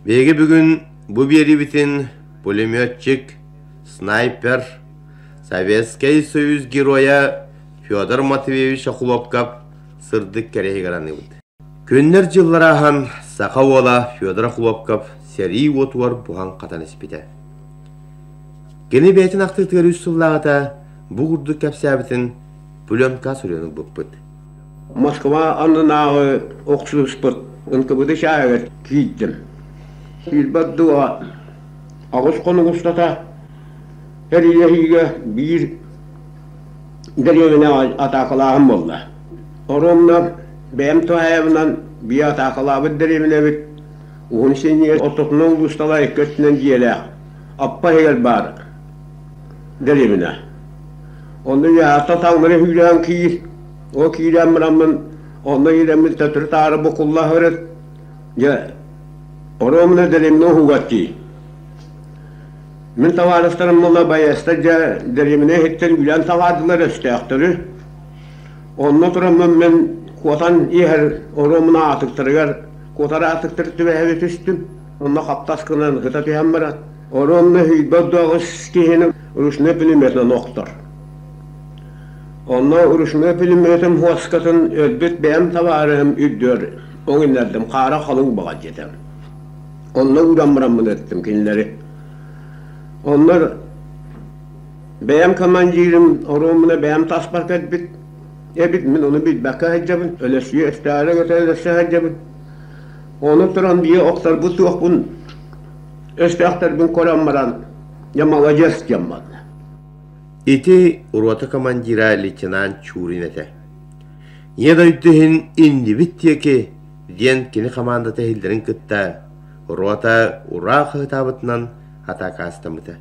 Биһиги бүгүн бу биэриибитин пулеметчик, снайпер, Советскай Союз Геройа Федор Матвеевич Охлопков сырдык кэрэһигэр аныыбыт. Күннэр-дьыллар ааһан саха уола Федор Охлопков сэрии уотугар буһан-хатан испитэ. Кини бэйэтин ахтыытыгар үс сыллааҕыта бу курдук кэпсээбитин пленка суруйан ылбыппыт. Москва аннынааҕы охсуспут НКВД чааһыгар киирдим. Киирбэт дуо аҕыс хонук устата сэриилэһиигэ биир дэриэбинэҕэ атаакалааһын буолла. Оруонна бэйэм туһаайабынан биир атаакалаабыт дэриэбинэбит уһун синньигэс ортотунан улуустала икки өттүнэн дьиэлээх Аппа иһигэр баар дэриэбинэ. Онно үөһээттэн таҥнары сүүрэн киир, ол киирэн бараммын онно киирэммин төттөрү-таары букулла сырыт, дьэ оруобуна дэриэбинэ уһугар тиий. Мин табаарыстарым буолла байыастар дьэ дэриэбинэ иһиттэн үүрэн таҕаардылар өстөөхтөрү. Онно тураммын мин куотан иһэр оруобуна аатыктарыгар куотар аатыктары түбэһэ түстүм. Онно хаптас гынан ыта түһэн баран, оруобуна сүүрбэ аҕыс киһини ручной пулеметынан охтор. Онно ручной пулеметым хуоскатын өлбүт бэйэм табаарыһым үрдүгэр оҥиннэрдим, хаара халыҥ баҕа диэтэ. Онно ууран бараммын ыттым кинилэри. Онно бэйэм командирым оруобуна бэйэм таспар кэлбит эбит, мин ону билбэккэ сылдьабын, өлөсүйэ өстөөрө көтө өлөсө сылдьабын. Ону туран биир охторбут туохпун өстөөхтөрбүн көрөн баран, дьэ маладьыас диэн барда. Ити рота командира лейтенант Чурин этэ. Ийэ дойду иһин иннибит диэки диэн кини хамаандата иһиллэрин кытта рота ураа хаһытаабытынан атаакаастаммыта.